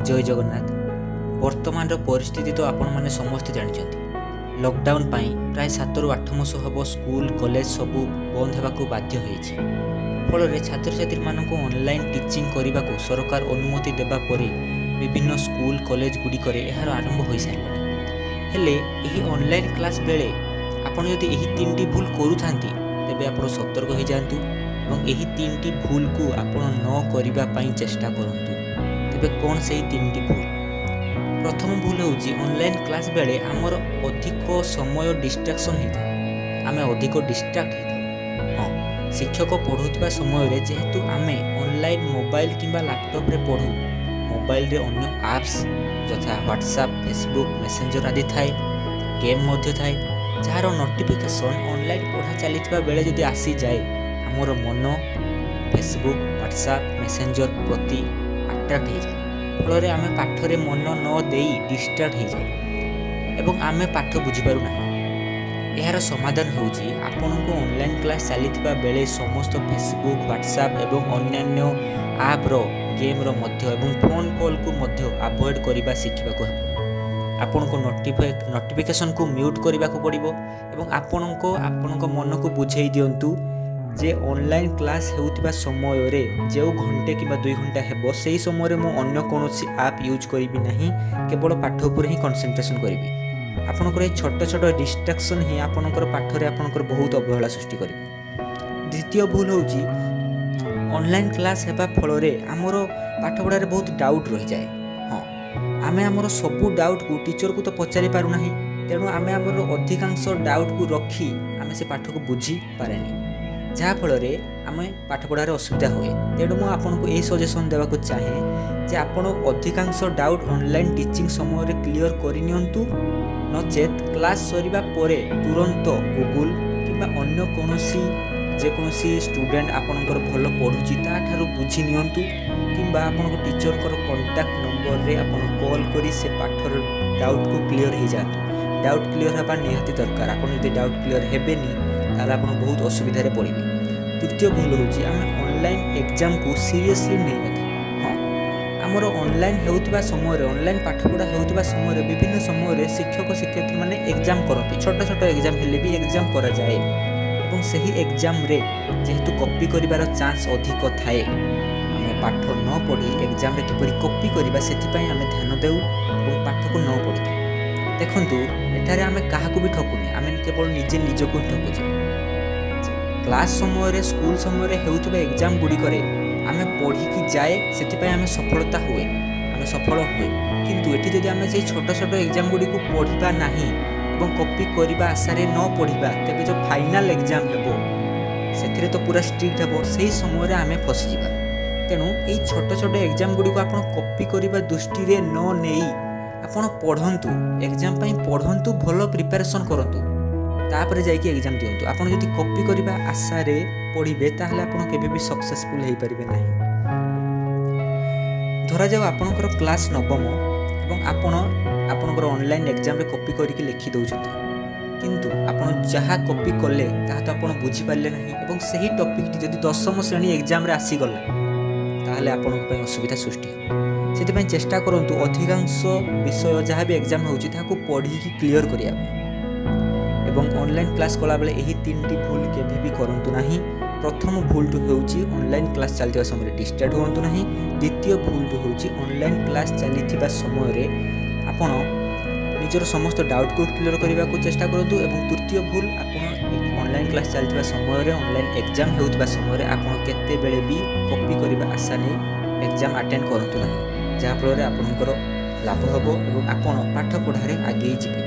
ଜୟ ଜଗନ୍ନାଥ। ବର୍ତ୍ତମାନର ପରିସ୍ଥିତି ତ ଆପଣମାନେ ସମସ୍ତେ ଜାଣିଛନ୍ତି। ଲକଡାଉନ୍ ପାଇଁ ପ୍ରାୟ 7ରୁ 8 ମାସ ହେବ ସ୍କୁଲ, କଲେଜ ସବୁ ବନ୍ଦ ହେବାକୁ ବାଧ୍ୟ ହୋଇଛି। ଫଳରେ ଛାତ୍ରଛାତ୍ରୀମାନଙ୍କୁ ଅନଲାଇନ୍ ଟିଚିଂ କରିବାକୁ ସରକାର ଅନୁମତି ଦେବା ପରେ ବିଭିନ୍ନ ସ୍କୁଲ, କଲେଜ ଗୁଡ଼ିକରେ ଏହାର ଆରମ୍ଭ ହୋଇସାରିଲାଣି। ହେଲେ ଏହି ଅନଲାଇନ୍ କ୍ଲାସ୍ ବେଳେ ଆପଣ ଯଦି ଏହି ତିନିଟି ଭୁଲ କରୁଥାନ୍ତି, ତେବେ ଆପଣ ସତର୍କ ହୋଇଯାଆନ୍ତୁ ଏବଂ ଏହି ତିନିଟି ଭୁଲକୁ ଆପଣ ନ କରିବା ପାଇଁ ଚେଷ୍ଟା କରନ୍ତୁ। ତେବେ କ'ଣ ସେହି ତିନିଟି ଭୁଲ? ପ୍ରଥମ ଭୁଲ ହେଉଛି, ଅନଲାଇନ୍ କ୍ଲାସ୍ ବେଳେ ଆମର ଅଧିକ ସମୟ ଡିଷ୍ଟ୍ରାକ୍ସନ୍ ହେଇଥାଏ, ଆମେ ଅଧିକ ଡିଷ୍ଟ୍ରାକ୍ଟ ହେଇଥାଉ। ହଁ, ଶିକ୍ଷକ ପଢ଼ାଉଥିବା ସମୟରେ ଯେହେତୁ ଆମେ ଅନଲାଇନ୍ ମୋବାଇଲ କିମ୍ବା ଲାପଟପ୍ରେ ପଢ଼ୁ, ମୋବାଇଲରେ ଅନ୍ୟ ଆପ୍ସ ଯଥା ହ୍ୱାଟ୍ସଆପ୍, ଫେସବୁକ୍, ମେସେଞ୍ଜର ଆଦି ଥାଏ, ଗେମ୍ ମଧ୍ୟ ଥାଏ, ଯାହାର ନୋଟିଫିକେସନ୍ ଅନଲାଇନ୍ ପଢ଼ା ଚାଲିଥିବା ବେଳେ ଯଦି ଆସିଯାଏ, ଆମର ମନ ଫେସବୁକ୍, ହ୍ୱାଟ୍ସଆପ୍, ମେସେଞ୍ଜର ପ୍ରତି ଆଟ୍ରାକ୍ଟ ହେଇଯାଏ। ଫଳରେ ଆମେ ପାଠରେ ମନ ନ ଦେଇ ଡିଷ୍ଟ୍ରାକ୍ଟ ହେଇଯାଉ ଏବଂ ଆମେ ପାଠ ବୁଝିପାରୁନାହିଁ। ଏହାର ସମାଧାନ ହେଉଛି, ଆପଣଙ୍କୁ ଅନଲାଇନ୍ କ୍ଲାସ୍ ଚାଲିଥିବା ବେଳେ ସମସ୍ତ ଫେସବୁକ୍, ହ୍ୱାଟ୍ସଆପ୍ ଏବଂ ଅନ୍ୟାନ୍ୟ ଆପ୍ର, ଗେମ୍ର ମଧ୍ୟ ଏବଂ ଫୋନ୍ କଲ୍କୁ ମଧ୍ୟ ଆଭଏଡ଼ କରିବା ଶିଖିବାକୁ ହେବ। ଆପଣଙ୍କ ନୋଟିଫିକେସନ୍କୁ ମ୍ୟୁଟ୍ କରିବାକୁ ପଡ଼ିବ ଏବଂ ଆପଣଙ୍କ ମନକୁ ବୁଝେଇ ଦିଅନ୍ତୁ ଯେ ଅନଲାଇନ୍ କ୍ଲାସ୍ ହେଉଥିବା ସମୟରେ ଯେଉଁ ଘଣ୍ଟେ କିମ୍ବା 2 ଘଣ୍ଟା ହେବ, ସେହି ସମୟରେ ମୁଁ ଅନ୍ୟ କୌଣସି ଆପ୍ ୟୁଜ୍ କରିବି ନାହିଁ, କେବଳ ପାଠ ଉପରେ ହିଁ କନସେନ୍ଟ୍ରେସନ୍ କରିବି। ଆପଣଙ୍କର ଏହି ଛୋଟ ଛୋଟ ଡିଷ୍ଟ୍ରାକ୍ସନ୍ ହିଁ ଆପଣଙ୍କର ପାଠରେ ଆପଣଙ୍କର ବହୁତ ଅବହେଳା ସୃଷ୍ଟି କରିବ। ଦ୍ୱିତୀୟ ଭୁଲ ହେଉଛି, ଅନଲାଇନ୍ କ୍ଲାସ୍ ହେବା ଫଳରେ ଆମର ପାଠପଢ଼ାରେ ବହୁତ ଡାଉଟ୍ ରହିଯାଏ। ହଁ, ଆମେ ଆମର ସବୁ ଡାଉଟ୍କୁ ଟିଚରକୁ ତ ପଚାରି ପାରୁନାହିଁ, ତେଣୁ ଆମେ ଆମର ଅଧିକାଂଶ ଡାଉଟ୍କୁ ରଖି ଆମେ ସେ ପାଠକୁ ବୁଝିପାରେନି, ଯାହାଫଳରେ ଆମେ ପାଠପଢ଼ାରେ ଅସୁବିଧା ହୁଏ। ତେଣୁ ମୁଁ ଆପଣଙ୍କୁ ଏହି ସଜେସନ୍ ଦେବାକୁ ଚାହେଁ ଯେ ଆପଣ ଅଧିକାଂଶ ଡାଉଟ୍ ଅନଲାଇନ୍ ଟିଚିଂ ସମୟରେ କ୍ଲିଅର୍ କରିନିଅନ୍ତୁ, ନଚେତ୍ କ୍ଲାସ୍ ସରିବା ପରେ ତୁରନ୍ତ ଗୁଗୁଲ୍ କିମ୍ବା ଅନ୍ୟ କୌଣସି ଯେକୌଣସି ଷ୍ଟୁଡେଣ୍ଟ ଆପଣଙ୍କର ଭଲ ପଢ଼ୁଛି, ତା'ଠାରୁ ବୁଝି ନିଅନ୍ତୁ କିମ୍ବା ଆପଣଙ୍କ ଟିଚରଙ୍କର କଣ୍ଟାକ୍ଟ ନମ୍ବରରେ ଆପଣ କଲ୍ କରି ସେ ପାଠର ଡାଉଟ୍କୁ କ୍ଲିଅର୍ ହେଇଯାଆନ୍ତୁ। ଡାଉଟ୍ କ୍ଲିଅର୍ ହେବା ନିହାତି ଦରକାର। ଆପଣ ଯଦି ଡାଉଟ୍ କ୍ଲିଅର୍ ହେବେନି, ତାହେଲେ ଆପଣ ବହୁତ ଅସୁବିଧାରେ ପଡ଼ିବେ। ତୃତୀୟ ଭୁଲ ହେଉଛି, ଆମେ ଅନଲାଇନ୍ ଏକ୍ଜାମକୁ ସିରିୟସଲି ନେଇନଥାଉ। ହଁ, ଆମର ଅନଲାଇନ୍ ହେଉଥିବା ସମୟରେ, ଅନଲାଇନ୍ ପାଠପଢ଼ା ହେଉଥିବା ସମୟରେ ବିଭିନ୍ନ ସମୟରେ ଶିକ୍ଷକ ଶିକ୍ଷୟିତ୍ରୀମାନେ ଏକ୍ଜାମ୍ କରନ୍ତି। ଛୋଟ ଛୋଟ ଏକ୍ଜାମ୍ ହେଲେ ବି ଏକ୍ଜାମ୍ କରାଯାଏ ଏବଂ ସେହି ଏକ୍ଜାମ୍ରେ ଯେହେତୁ କପି କରିବାର ଚାନ୍ସ ଅଧିକ ଥାଏ, ଆମେ ପାଠ ନ ପଢ଼ି ଏକ୍ଜାମ୍ରେ କିପରି କପି କରିବା, ସେଥିପାଇଁ ଆମେ ଧ୍ୟାନ ଦେଉ ଏବଂ ପାଠକୁ ନ ପଢ଼ିଥାଉ। ଦେଖନ୍ତୁ, ଏଠାରେ ଆମେ କାହାକୁ ବି ଠକୁନି, ଆମେ କେବଳ ନିଜେ ନିଜକୁ ହିଁ ଠକୁଛେ। କ୍ଲାସ୍ ସମୟରେ, ସ୍କୁଲ ସମୟରେ ହେଉଥିବା ଏକ୍ଜାମ୍ ଗୁଡ଼ିକରେ ଆମେ ପଢ଼ିକି ଯାଏ, ସେଥିପାଇଁ ଆମେ ସଫଳତା ହୁଏ, ଆମେ ସଫଳ ହୁଏ। କିନ୍ତୁ ଏଠି ଯଦି ଆମେ ସେଇ ଛୋଟ ଛୋଟ ଏକ୍ଜାମ୍ ଗୁଡ଼ିକୁ ପଢ଼ିବା ନାହିଁ ଏବଂ କପି କରିବା ଆଶାରେ ନ ପଢ଼ିବା, ତେବେ ଯେଉଁ ଫାଇନାଲ୍ ଏକ୍ଜାମ୍ ହେବ, ସେଥିରେ ତ ପୁରା ଷ୍ଟ୍ରିକ୍ଟ ହେବ, ସେହି ସମୟରେ ଆମେ ଫସିଯିବା। ତେଣୁ ଏଇ ଛୋଟ ଛୋଟ ଏକ୍ଜାମ୍ ଗୁଡ଼ିକୁ ଆପଣ କପି କରିବା ଦୃଷ୍ଟିରେ ନ ନେଇ ଆପଣ ପଢ଼ନ୍ତୁ, ଏକ୍ଜାମ୍ ପାଇଁ ପଢ଼ନ୍ତୁ, ଭଲ ପ୍ରିପାରେସନ୍ କରନ୍ତୁ, ତାପରେ ଯାଇକି ଏକ୍ଜାମ୍ ଦିଅନ୍ତୁ। ଆପଣ ଯଦି କପି କରିବା ଆଶାରେ ପଢ଼ିବେ, ତାହେଲେ ଆପଣ କେବେ ବି ସକ୍ସେସଫୁଲ୍ ହେଇପାରିବେ ନାହିଁ। ଧରାଯାଉ ଆପଣଙ୍କର କ୍ଲାସ୍ ନବମ ଏବଂ ଆପଣ ଆପଣଙ୍କର ଅନଲାଇନ୍ ଏକ୍ଜାମ୍ରେ କପି କରିକି ଲେଖି ଦେଉଛନ୍ତି, କିନ୍ତୁ ଆପଣ ଯାହା କପି କଲେ ତାହା ତ ଆପଣ ବୁଝିପାରିଲେ ନାହିଁ ଏବଂ ସେହି ଟପିକ୍ଟି ଯଦି ଦଶମ ଶ୍ରେଣୀ ଏକ୍ଜାମ୍ରେ ଆସିଗଲା, ତାହେଲେ ଆପଣଙ୍କ ପାଇଁ ଅସୁବିଧା ସୃଷ୍ଟି ହେବ। ସେଥିପାଇଁ ଚେଷ୍ଟା କରନ୍ତୁ ଅଧିକାଂଶ ବିଷୟ ଯାହା ବି ଏକ୍ଜାମ୍ ହେଉଛି, ତାହାକୁ ପଢ଼ିକି କ୍ଲିଅର୍ କରିବା ପାଇଁ ଏବଂ ଅନଲାଇନ୍ କ୍ଲାସ୍ କଲାବେଳେ ଏହି ତିନିଟି ଭୁଲ କେବେ ବି କରନ୍ତୁ ନାହିଁ। ପ୍ରଥମ ଭୁଲଟି ହେଉଛି, ଅନଲାଇନ୍ କ୍ଲାସ୍ ଚାଲିଥିବା ସମୟରେ ଡିଷ୍ଟ୍ରାକ୍ଟ ହୁଅନ୍ତୁ ନାହିଁ। ଦ୍ୱିତୀୟ ଭୁଲଟି ହେଉଛି, ଅନଲାଇନ୍ କ୍ଲାସ୍ ଚାଲିଥିବା ସମୟରେ ଆପଣ ନିଜର ସମସ୍ତ ଡାଉଟ୍କୁ କ୍ଲିଅର୍ କରିବାକୁ ଚେଷ୍ଟା କରନ୍ତୁ ଏବଂ ତୃତୀୟ ଭୁଲ, ଆପଣ ଅନଲାଇନ୍ କ୍ଲାସ୍ ଚାଲିଥିବା ସମୟରେ, ଅନଲାଇନ୍ ଏକ୍ଜାମ୍ ହେଉଥିବା ସମୟରେ ଆପଣ କେତେବେଳେ ବି କପି କରିବା ଆଶା ନେଇ ଏକ୍ଜାମ୍ ଆଟେଣ୍ଡ କରନ୍ତୁ ନାହିଁ, ଯାହାଫଳରେ ଆପଣଙ୍କର ଲାଭ ହେବ ଏବଂ ଆପଣ ପାଠ ପଢ଼ାରେ ଆଗେଇ ଯିବେ।